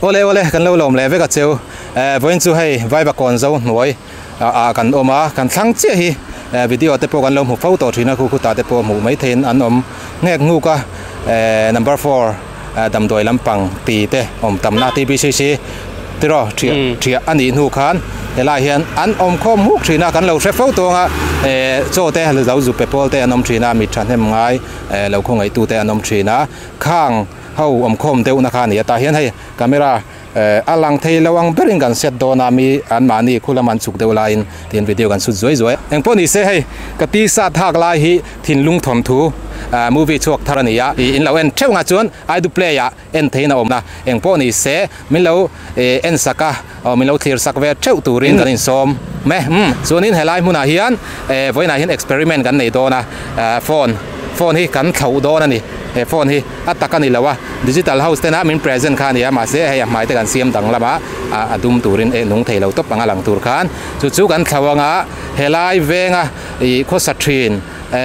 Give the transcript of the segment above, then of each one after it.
Awle awle kan lo lawm leh vek a cheu vawiin chu hei Vaivakawn zo hnuai ah kan awm a kan thlang chiah hi video te pawh kan lo hmu fo tawh thin a khu khutah te pawh hmuh mai theihin an awm nghek nghuk a number four damdawi lampang ti te awm tamna tbcc tiraw thiah thiah a nih hnu khan helai hian an awm khawm huk thin a kan lo hre fo tawng a chaw te lo zu pe pawl te an awm thin a mit thahnem ngai lo khawngaih tu te an awm thin a khang ho awm khawm deuh na kha a ni a tah hian hei camera a lang thei lo ang berin kan set dawn a mi an mahni khu lam an chhuk deuh laiin tin video kan chhut zuai zuai a engpawh ni se hei ka t-shirt hak lai hi thinlung thawnthu movie chhuak thar a ni a ih in lo en theuh nga chuan I do play ah en theiin a awm a engpawh ni se min lo en sak a aw min lo thlir sak ve theuh turin kan insawm me umm chuanin helai hmunah hian vawiinah hian experiment kan nei dawn a phone phone hi kan thlauh dawn a ni he phone hi a tak a ni lo a digital house tena min present kha a ni a mahse hei a hmai te kan siam danglam a a dum turin eh nung thei lo tawp anga lang tur khan chu chu kan thlauh anga helai venga ih khawsa thin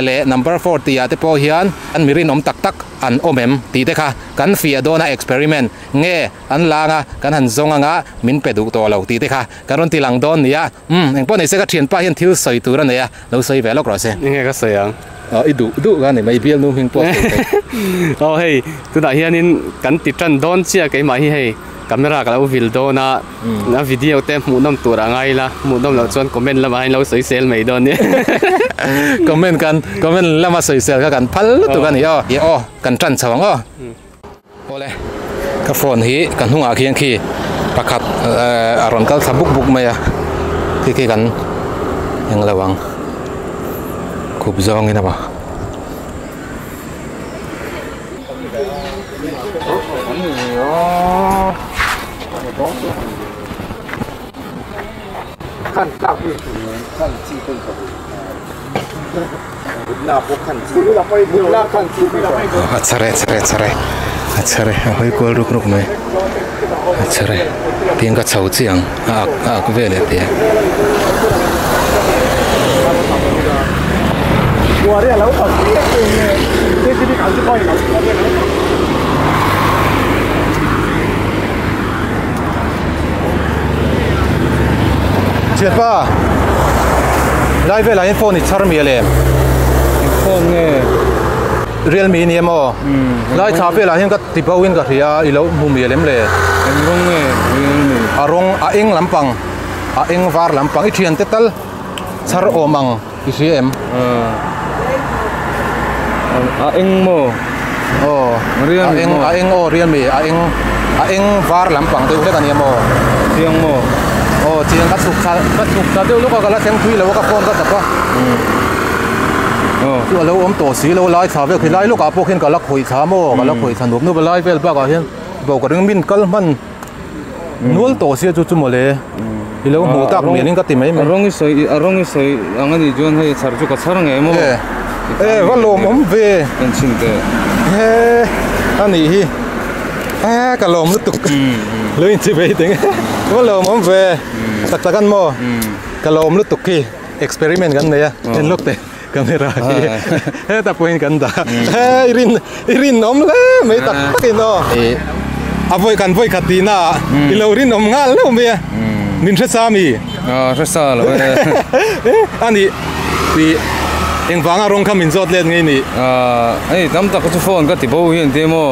leh number four tih ah te pawh hian an mi rinawm tak tak an awm em tih te kha kan fiah dawn a experiment nge an lang a kan han zawng anga min pe duh tawh lo tih te kha kan rawn ti lang dawn nia umm engpawh nei se ka thianpa hian thil sawi tur a nei a lo sawi ve lawk rawh se. Enge ka sawi ang? Aw i duh duh ka ni mai bialnu hming pawh sawi thei. Aw hei tunah hianin kan ti tan dawn chiah keimah hi hei camera ka lo vil dawn a a video te hmuhnawm tur a ngai ila hmuhnawm loh chuan comment lamah hian lo sawi sel mai dawn nia. Comment kan comment lama sawi sel kha kan phal lutuk a ni aw. Aw kan tan chho ang aw. Awle, ka phone hi ka hnungah khian khi pakhat a rawn kal thla buk buk mai a, khi khi kan eng lo ang khup zawngin a ba. A chhare chhare chhare a chhare a hawi kual ruk ruk mai a chhare tiang ka chho chiah ang a ak a ak vel eh tih a. Thianpa lai velah hian phone i chhar mial em? Eng phone nge? Realme ni em aw? Lai thla velah hian ka ti bo in ka hria i lo hmu mial em le? Eng rawng nge Realme? A rawng a eng lampang a eng var lampang i thiante tal chhar awm ang i hria em? A eng maw? Aw a eng a eng aw Realme a eng a eng var lampang deuh hlek a nia maw? Chiang maw? Aw chiang ka chhuk thla ka chhuk thla deuh lawk a ka la thleng thui lo a ka phone ka dap a chu a lo awm tawh si lo lai thla vel khi lai lawkah pawh khian ka la khawih thla maw ka la khawih thla nup nup a lai vel bakah hian bo ka ring min kal hman nual tawh sia chu chu mawle i lo hmuh tak mialin ka ti mai mai. A rawng i sawi a rawng i sawi ang a nih chuan hei chhar chu ka chhar ngei maw? E e va lawm awm ve. Kan chhin teh. He a nih hi e ka lawm lutuk lo inchi ve teng va lawm awm ve tak tak an maw ka lawm lutuk khi experiment kan nei a en lawk teh camera khi heta pawhin kan dah he i rin i rinawm hle mai tak takin aw a vawi kan vawi khat tihna ah i lo rinawm nghal hlauh mai a min hre sa mi hre sa lo e a nih ih engvanga rawng kha min zawt let ngei ni hei tam tak chu phone ka ti bo hi an ti maw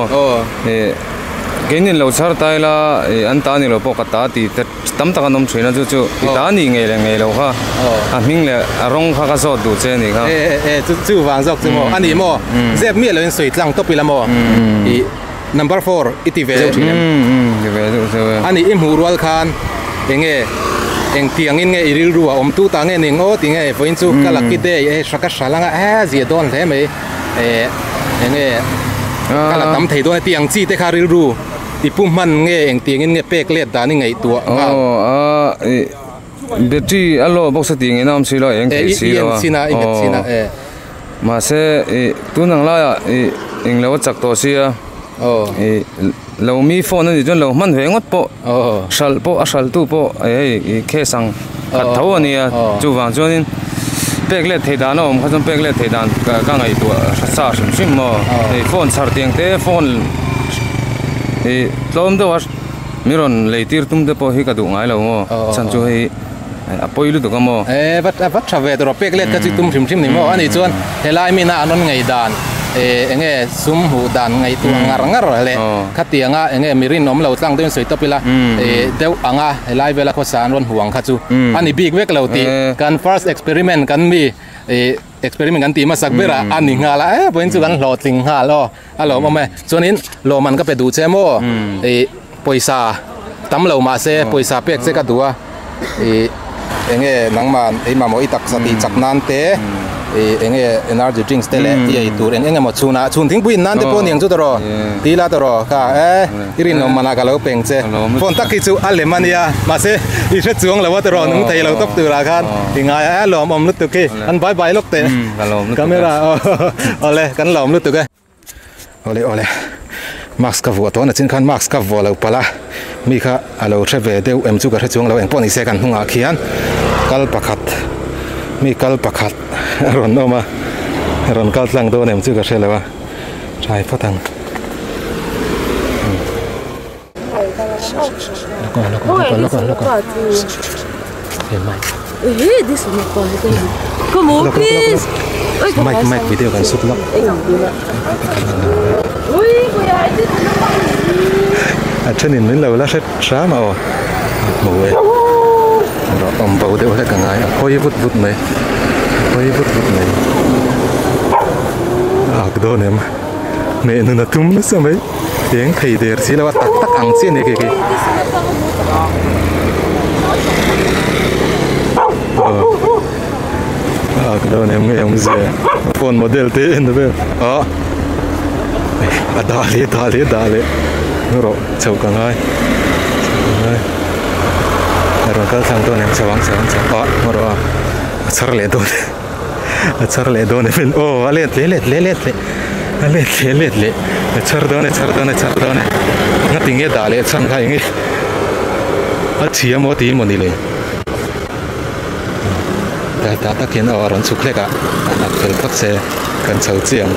keinin lo chhar ta ila an ta ni lo pawh ka ta ti te Tam tak an awm thin a chu chu i ta nih ngei leh ngei lo kha a hming leh a rawng kha ka zawt duh che a nih kha. E e e chu chu vang zawk chu maw a nih maw zep miah loin sawi tlang tawp ila maw i number four i ti ve deuh thin em? Ti ve deuh deuh e. A nih i hmuh rual khan enge engtiangin nge i rilru a awm tu ta nge ning aw ti nge vawiin chu ka lucky day e hra ka hra lang a e zia dawn hle mai e enge ka la tam thei dawn e tih ang chi te kha rilru I pu hman nge engtiangin nge pek let dan i ngaihtuah nghal? Aw a ih battery a low bawk sa tih ngei na awm si lo a eng thei si lo a. I en chin a i nghet chin a e. Mahse ih tun ang laiah ih englo a chak tawh sia ih lo mi phone a nih chuan lo hman ve ngawt pawh hralh pawh a hralh tu pawh hei ih case ang khat tho a nia chuvang chuanin pek let theih dan a awm kha chuan pek let theih dan ka ngaihtuah sa hrim hrim maw hei phone chhar tiang te phone ih tlawm deuh a. Mi rawn lei tir tum te pawh hi ka duh ngai lo maw chhan chu hei a pawi lutuk a maw. E va va tha ve tur a pek let kha chu tum hrim hrim ni maw ani chuan helai mina an rawn ngei dan e enge sum hmuh dan ngaihtuah ngar ngar leh khatianga enge mi rinawm lo tlang deuhin sawi tawp ila e deuh anga helai vela khawsa an rawn huang kha chu ani bik vek lo tih kan first experiment kan mi e experiment kan tih hmasak berah a ni nghal a e vawiin chu kan hlawhtling nghal aw. A lawmawm e. Chuanin lawmman ka pe duh che maw? Ih pawisa tam lo mah se pawisa pek che ka duh a. Ih enge nangmah ei mamawh i taksa tih chak nan te ih enge energy drinks te leh i ei tur eng eng emaw chhunah chhun thingpui in nan te pawh aniang chu tawh ti ila tawh kha e i rinawm manah ka lo peng che. Phone tak hi chu a lem a nia mahse i hre chuang lo a tawh nung thei lo tawp turah khan i ngai a e lawmawm lutuk hi. An bai bai lawk teh camera awle kan lawm lutuk e. Awle awle mask ka vuah tawh na chin khan mask ka vuah loh palh a mi kha a lo hre ve deuh em chu ka hre chuang lo engpawh ni se kan hnungah khian kal pakhat mi kal pakhat a rawn awm a rawn kal tlang dawn em chu ka hre lo a try phawt ang. Mic mic video kan sut lawk a thenin min lo la hret hram a aw hmu e rawh awm bo deuh hlek a ngai a hawi vut vut mai hawi vut vut mai a ak dawn em. Hmeh nun a tum nasa mai eng thei der si lo a tak tak ang chiah a ni khi khi aw a dawn em nge awmzia phone model te en vel ah a dah leh dah leh dah leh rawh chhoh ka ngai chhoh ka ngai a rawn kal thlang dawn em chho ang chho ang chho ah rawh a a chhar leh dawn. A chhar leh dawn em aw a let leh let leh let leh a let leh let leh a chhar dawn e chhar dawn e chhar dawn e ngati nge dah leh chhan kha eng a chhia maw tih maw ni le tlai tah tak hian aw a rawn chhuk hlek a a hnap fel phawt se kan chho chiah ang.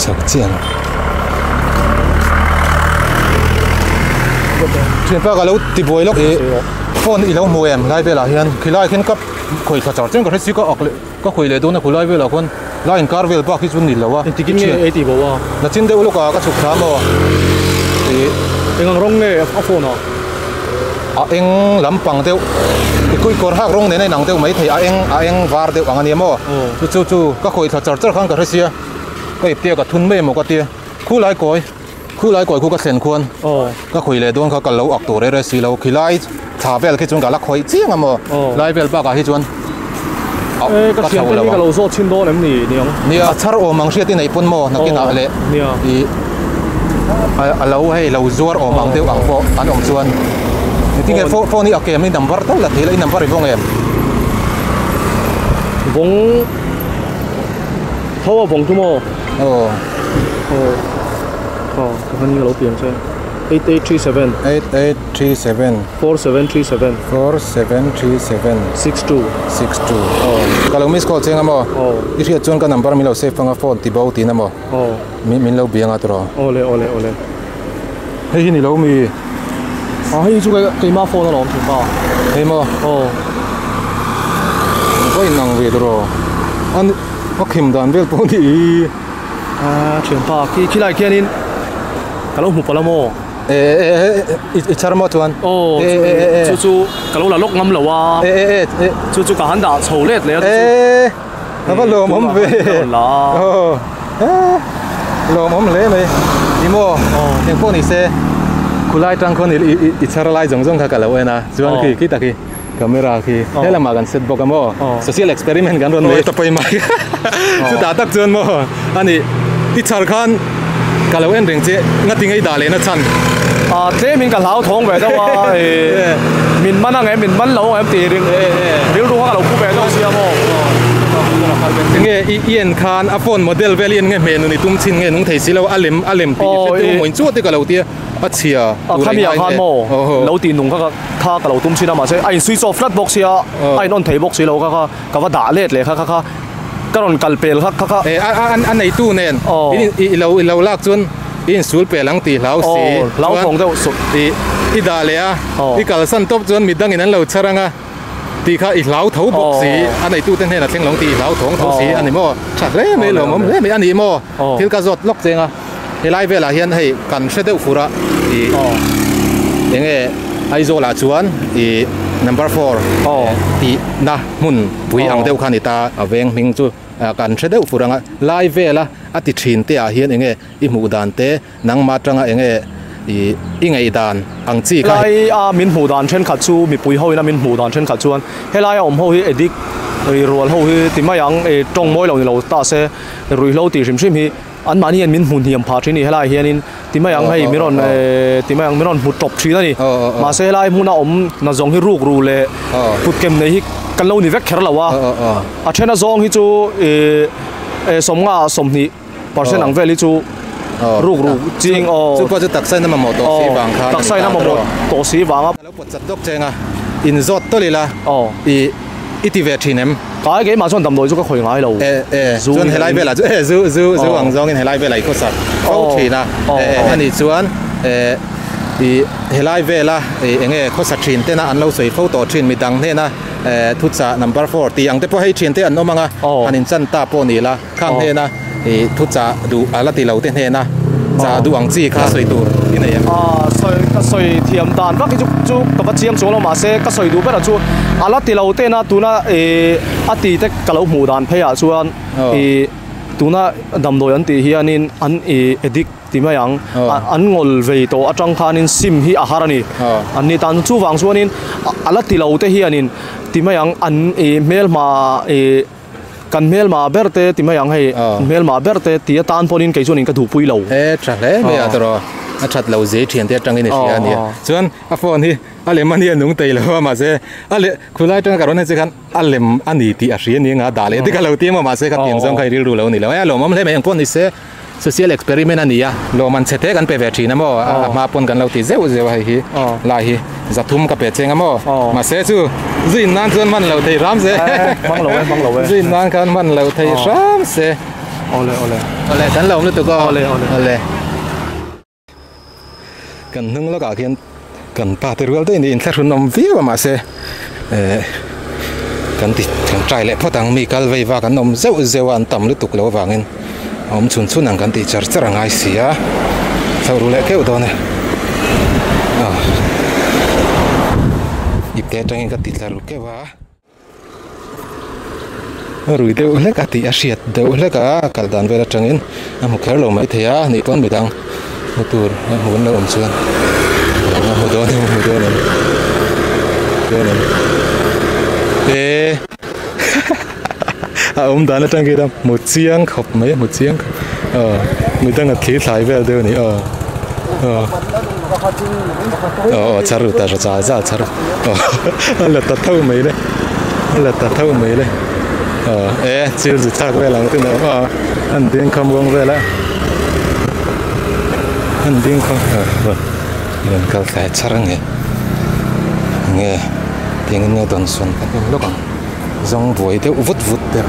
Chho chiah ang. Thianpa ka lo ti buai lawk i phone i lo hmu em lai velah hian khilai khian ka khawi thla char chiang ka hre si ka ak leh ka khawi leh dawn a khulai velah khuan lai inkar vel bak hi chu ni lo a. Engtikin nge ei tih bo a? Nachin deuh lawk a ka chhuk thla maw ih. Eng ang rawng nge a phone ah? A eng lampang deuh i kui kawr hak rawng nen a inang deuh maithei a eng a eng var deuh ang a nia maw chu chu chu ka khawih thla char char khan ka hre sia ka ipte a ka thun mai emaw ka tia khulai kawi khulai kawi khu ka thlen khuan ka khawih leh dawn kha ka lo ak tur rere si lo khilai thla vel khi chuan ka la khawih chiang a maw lai vel bakah hi chuan ka chho lo ka lo zawt chhin dawn em ni niang nia a chhar awm ang hriat i neih pawn maw nakinah leh nia i a lo hei lo zuar awm ang deuh ang pawh an awm chuan tinge phone hi a kem i number tal la thei la i number i vawng em vawng tho a vawng chu maw aw aw aw ka han lo piang che 8837 8837 4737 4737 62 62 aw ka lo miss call cheng a maw aw i hriat chuan ka number min lo save anga phone ti bo tin a maw aw min min lo biang a tawh awle awle awle hei hi ni lo mi a hei chu keima phone alawm thin pa hei maw aw vawiin ang ve tawh an a khim dan vel pawh ni a thian pa khi khilai khianin ka lo hmu palh a maw e e e i chhar maw chuan aw chu chu ka lo la lawk ngam lo a e e e chu chu ka han dah chho let leh a e a va lawmawm ve aw lawmawm hle mai ni maw eng pawh ni se khulai tang khawn i chhar lai zawng zawng kha ka lo en a chuan khi khi tak hi camera khi he lamah kan set bawk a maw social experiment kan rawn nei ta pawi mai chutah tak chuan maw ani i chhar khan ka lo en reng che ngati ngei dah leh na chhan a tlemin ka hlau thawng ve deuh a min man ang em min man lo ang em tih ring rilru kha ka lo pu ve deuh sia maw Enge i i en khan a phone model vel i en nge hmeh nun i tum chin nge nung thei si lo a lem a lem tih i hre deuh maw inchuat te ka lo tia a chhia a khami ah khan maw lo tih nung kha kha ka lo tum chin a mahse a in switch off tlat bawk sia a in on thei bawk si lo kha kha ka va dah let leh kha kha kha. Ka rawn kal pel kha kha kha. E a a a neitu nen in i lo i lo lak chuan i insul pel ang tih hlau si. Hlau thawng deuh suh. I i dah leh a, i kalsan tawp chuan midangin an lo chhar ang a tih kha i hlau tho bawk si. A neitute hnenah thleng lo ang tih i hlau thawng tho si a ni maw? Tha hle mai lawmawm hle mai a ni maw? Thil ka zawt lawk cheng a, helai velah hian hei kan hre deuh fur a i enge Aizawlah chuan i number four tihna hmun pui ang deuh kha a ni ta a veng hming chu kan hre deuh fur ang a lai vela a ti thin te ah hian enge i hmuh dan te nangmah atanga enge i i ngaih dan ang chi kha. Helai a min hmuh dan thenkhat chu mipui ho in a min hmuh dan thenkhat chuan helai a awm ho hi addict rual ho hi ti mai ang tawng mawi lo ni lo ta se ruihhlo tih hrim hrim hi an mahni hian min hmu hniam phah thin a ni helai hianin ti mai ang hei min rawn ehh ti mai ang min rawn hmu tawp thin a ni mahse helai hmuna awm na zawng hi ruk ru leh kut kem nei hi kan lo ni vek kher lo a a then a zawng hi chu ihh eh sawmnga 20 percent ang vel hi chu ruk ru ching aw chu pawh chu taksa in a mamawh tawh si vang khan taksa in a mamawh tawh si vang a. Lo pawt chat dawk cheng a in zawt tawlh ila i i ti ve thin em? Kai keimah chuan damdawi chu ka khawi ngai lo. E e chuan helai velah chu e zu zu zu ang zawngin helai velah i khawsak fo thin a e e ani chuan e i helai vela i enge khawsa thin tena an lo sawi fo tawh thin midang hnena e thuchah number four tih ang te pawh hei thin te an awm ang a han in chan ta pawh ni la Khang hnena i thuchah duh a la ti lo te hnena chah duh ang chi kha sawi tur i nei em? Aw, sawi ka sawi thiam dan vak hi chu chu ka va chiang chuang lo mahse ka sawi duh berah chu a la ti lo tena tuna i a ti te ka lo hmuh dan pheiah chuan i tuna damdawi an tih hianin an i addict ti mai ang an ngawl vei tawh atang khanin sim hi a har a ni an ni tan chuvang chuanin a la ti lo te hianin ti mai ang an i hmelhma i. Kan hmelma ber te ti mai ang hei, hmelma ber te ti atan pawhin kei chuanin ka duhpui lo. E tha hle mai a tawrh aw, a that lo zei thian te atangin i hria a nia. Chuan a phone hi a lem a nia nung thei lo a mahse a leh khulai atanga ka rawn en che khan a lem a ni tih a hria nia nga dah leh dik a lo ti emaw mahse kha tiang zawng kha i rilru lo a ni lo. E a lawmawm hle mai ang pawh ni se social experiment a ni a, lawm an chhe te kan pe ve thin a maw, a hma pawn kan lo ti zeuh zeuh a hei hi lai hi 300 ka pe cheng a maw, mahse chu zu in nan chuan hman lo thei hram se, zu in nan khan hman lo thei hram se. Awle awle. Awle kan lo awm lutuk aw. Awle awle. Awle. Kan hnung lawkah khian kan pa te rual daih niin thlahrun awm viau a mahse eh kan ti kan try leh phawt ang mi kal vei vak an awm zeuh zeuh a an tam lutuk lo avangin a awm chhun chhun ang kan tih char char a ngai si a chho ru leh keuh dawn e ah ipte atangin ka ti tla ru keuh a. Rui deuh hlek a tih a hriat deuh hlek a kal dan vel atangin a hmu kher lo mai thei a nih pawn midang hmu tur a hmu an lo awm chuan a hmu dawn em hmu dawn em dawn em e a awm dan atang khian a hmu chiang khawp mai a hmu chiang khawp aw midang a thli thlai vel deuh a ni aw aw aw char ru ta za za char aw a la ta tho mai le a la ta tho mai le aw e chil zu chak vel ang te ni awm a an ding kham rawng vel a an ding kham aw rawn kal thlai char a ni enge tiangin nge dawn sawn ka hnem lawk ang zawng buai deuh vut vut der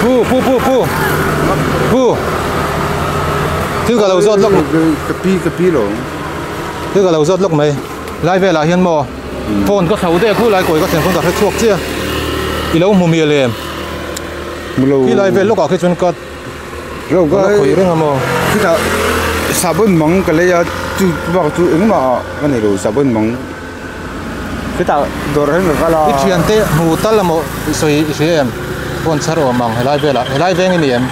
pu pu pu pu pu thil ka lo zawt lawk ka pi ka pi lo thil ka lo zawt lawk mai lai velah hian maw phone ka thlo deuh khu lai kawi ka thlen khawn ka hre chhuak chiah i lo hmu mial em khi lai vel lawkah khi chuan ka ka la khawih reng a maw khitah sabun mang ka lei a chu bak chu engmah ah ka nei lo sabun mang khitah dawr ah hian ka kal a i thian te hmu tal emaw i sawi i hria em phone chhar awm ang helai velah helai veng i ni em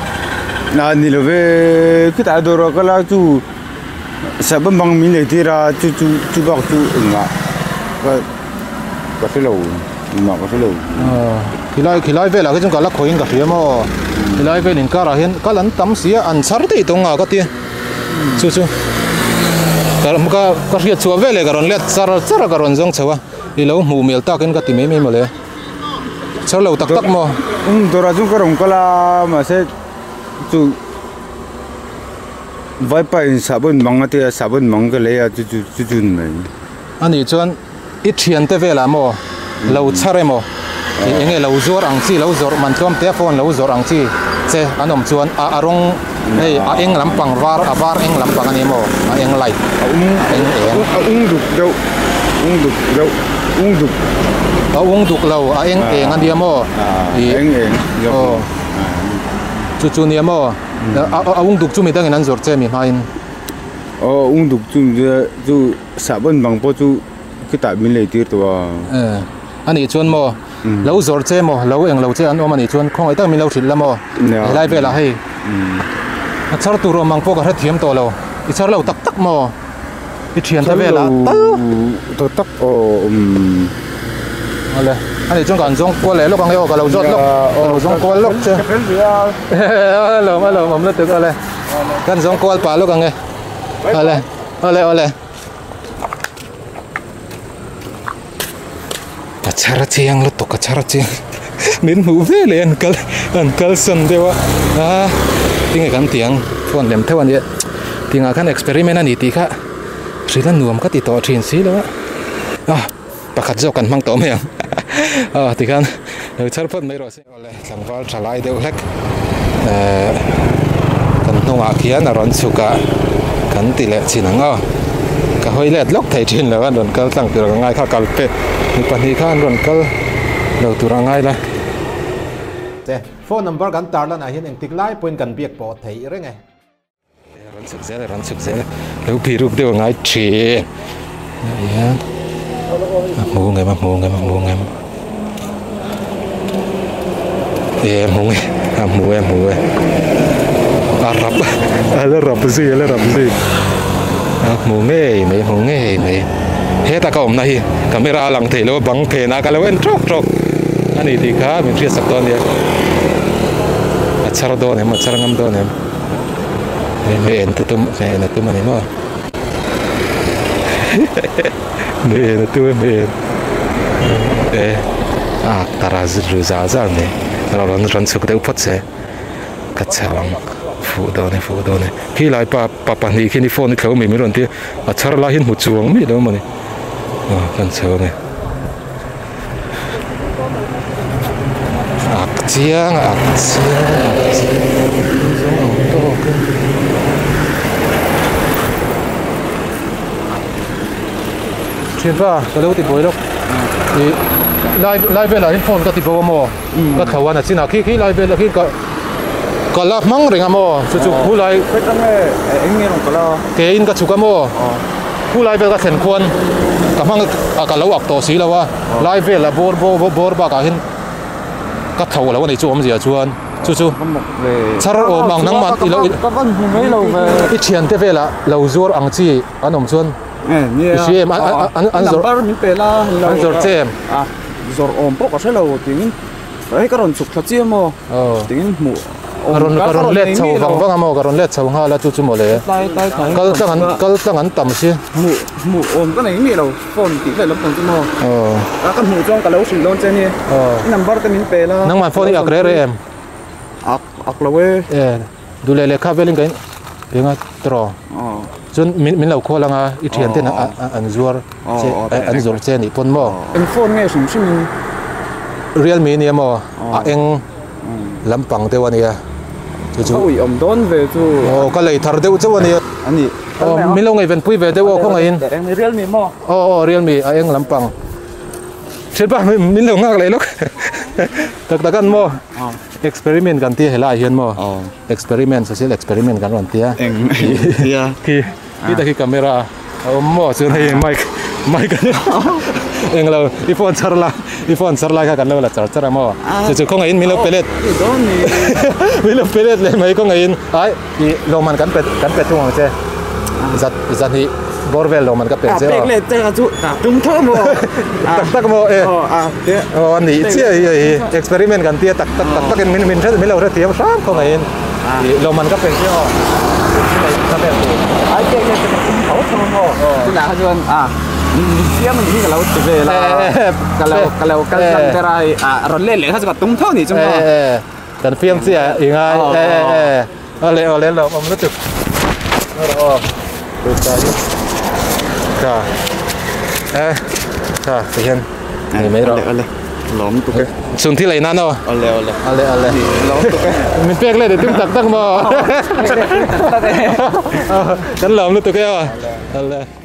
a ni lo ve khitah dawr ah ka kal a chu sabun mang min lei tir a chu chu chu bak chu engmah ka ka hre lo engmah ka hre lo khilai khilai velah khi chuan ka la khawihin ka hria maw khilai vel inkarah hian kal an tam si a an chhar daih tawng a ka tia chu chu ka ka ka hriat chhuah veleh ka rawn let char char a ka rawn zawng chho a i lo hmuh hmel takin ka ti mai mai mawle chhar lo tak tak maw um dawrah chuan ka rawn kal a mahse chu vaipa in sahbawn mang a tia sahbawn mang ka lei a chu chu chu chu ni mai ani chuan i thiante velah maw. Lo chhar emaw eng nge lo zuar ang chi lo zawrh man tlawm te a phone lo zawrh ang chi che an awm chuan a a rawng hei a eng lampang var a var eng lampang a ni maw a eng light a ung a eng eng a ung duk deuh ung duk deuh ung duk a ung duk lo a eng eng a nia maw ih eng eng aw chu chu nia maw a a ung duk chu midangin an zawrh che mi hmain aw ung duk chu chu sahbawn bang pawh chu. Khitah min lei tir tawh a. Eh, a nih chuan maw, lo zawrh che maw, lo eng lo che an awm a nih chuan khawngaih tak min lo hrilh la maw, helai velah hei a chhar tur awm ang pawh ka hrethiam tawh lo, i chhar lo tak tak maw, i thiante velah tal. Tak tak aw um. Awle, a nih chuan ka han zawng kual leh lawk ang e aw, ka lo zawt lawk, ka lo zawng kual lawk che. A lawm a lawm awm lutuk awle, ka han zawng kual pah lawk ang e, awle awle awle. Ka chhar chiang lutuk ka chhar chiang min hmuh ve leh an kal an kalsan deuh a a tinge kan tih ang phone lem theuh a nia tingah khan experiment a ni tih kha hrilh a nuam ka ti tawh thin si lo a a pakhat zawk kan hmang tawh mai ang a tikhan lo chhar phawt mai rawh se. Awle tlangval tha lai deuh hlek ehh kan hnungah khian a rawn chhuk a kan ti leh chin ang aw ka hawi let lawk thei thin lo a an rawn kal tlang tur ang ngai kha kal pek mi pahnih kha an rawn kal lo tur ang ngai la. Che phone number kan tar lanah hian engtik lai pawhin kan biak pawh theih reng e. Rawn chhuk zel e rawn chhuk zel e lo phih ruk deuh a ngai thin hian a hmu ngem a hmu ngem a hmu ngem e a hmu nge a hmu e a hmu e a rap a la rap zui a la rap zui a hmu ngei mai a hmu ngei mai heta ka awmna hi camera a lang theih loh a bang phenah ka lo en tawk tawk a ni tih kha min hriatsak dawn nia a chhar dawn em a chhar ngam dawn em. Me en te tum me en a tum a ni maw me en a tum me en e a tara ru za za ni rawn rawn chhuk deuh phawt se ka chho ang fuh dawn e fuh dawn e khi lai pa pa pahnih khi ni phone hi thlo mai min rawn tia a chhar lai hian hmu chuang miah lo mawni aw kan chho ang e. Ak chiang ak chiang ak chiang zawng ang tawk in thianpa ka lo ti buai lawk ih lai lai velah hian phone ka ti bo a maw ka tho a na chinah khi khi lai velah khi ka ka la hmang reng a maw chu chu khulai ke in ka chhuk a maw. Khu lai vel ka thlen khuan ka hmang a ka lo ak tawh si lo a, lai vel a bawr bawr bawr bakah hian ka tho lo a ni chu awmzia chuan chu chu chhar awm ang nangmah i lo i thiante velah lo zuar ang chi an awm chuan i hria em an an zawrh an zawrh che em zawrh awm pawh ka hre lo tingin hei ka rawn chhuk thla chiam maw tingin hmuh Ka rawn ka rawn let chho vang vang a maw ka rawn let chho nghal a chu chu mawle kal tlang an kal tlang an tam si hmuh hmuh awm ka nei miah lo phone tih vel lampang chu maw a ka hmuh chuan ka lo hrilh dawn che ni i number te min pe la nangmah phone hi ak reh reh em ak ak lo e e duh leh lehkha velin ka in penga tawh chuan min min lo call anga i thian ten an zuar che an zawrh che anih pawn maw eng phone nge hrim hrim in realme nia maw a eng lampang deuh a nia chu chu a ui awm dawn ve chu aw ka lei thar deuh chauh a nia a ni aw min lo ngaihven pui ve deuh aw khawngaihin realme maw aw aw realme a eng lampang thianpa min lo nghak leh lawk tak tak an maw experiment kan tia helaiah hian maw experiment social experiment kan rawn tia eng tia khi khi ta khi camera a awm maw chuan hei mic mic eng lo i phone chhar la i phone chhar lai kha kan lo la char char a maw chu chu khawngaihin min lo pe let min lo pe let leh mai khawngaihin ai i lawmman kan pe kan pe thung ang che zat zahnih bawr vel lawmman ka pe che pek let che chu tum tho maw tak tak maw e aw a nih chiah hi hei hi experiment kan tia tak tak tak takin min min min lo hrethiam hram khawngaihin i lawmman ka pe che aw ai pek let che ka tum tho tho maw tunah kha chuan a siam ani hi ka lo ti vel a ka lo ka lo kal tlang ber a hei a rawn let leh kha chu ka tum tho ni chu maw kan fiam chiah i ngai e e awle awle lawm awm lutuk aw ka e ka ti hian. Nei mai rawh. Ale ale. Lawm tuk e. Chhun thil ei nan aw. Ale ale. Ale ale. Lawm tuk e. Min pek leh tum tak tak maw? Kan lawm lutuk e aw. Ale.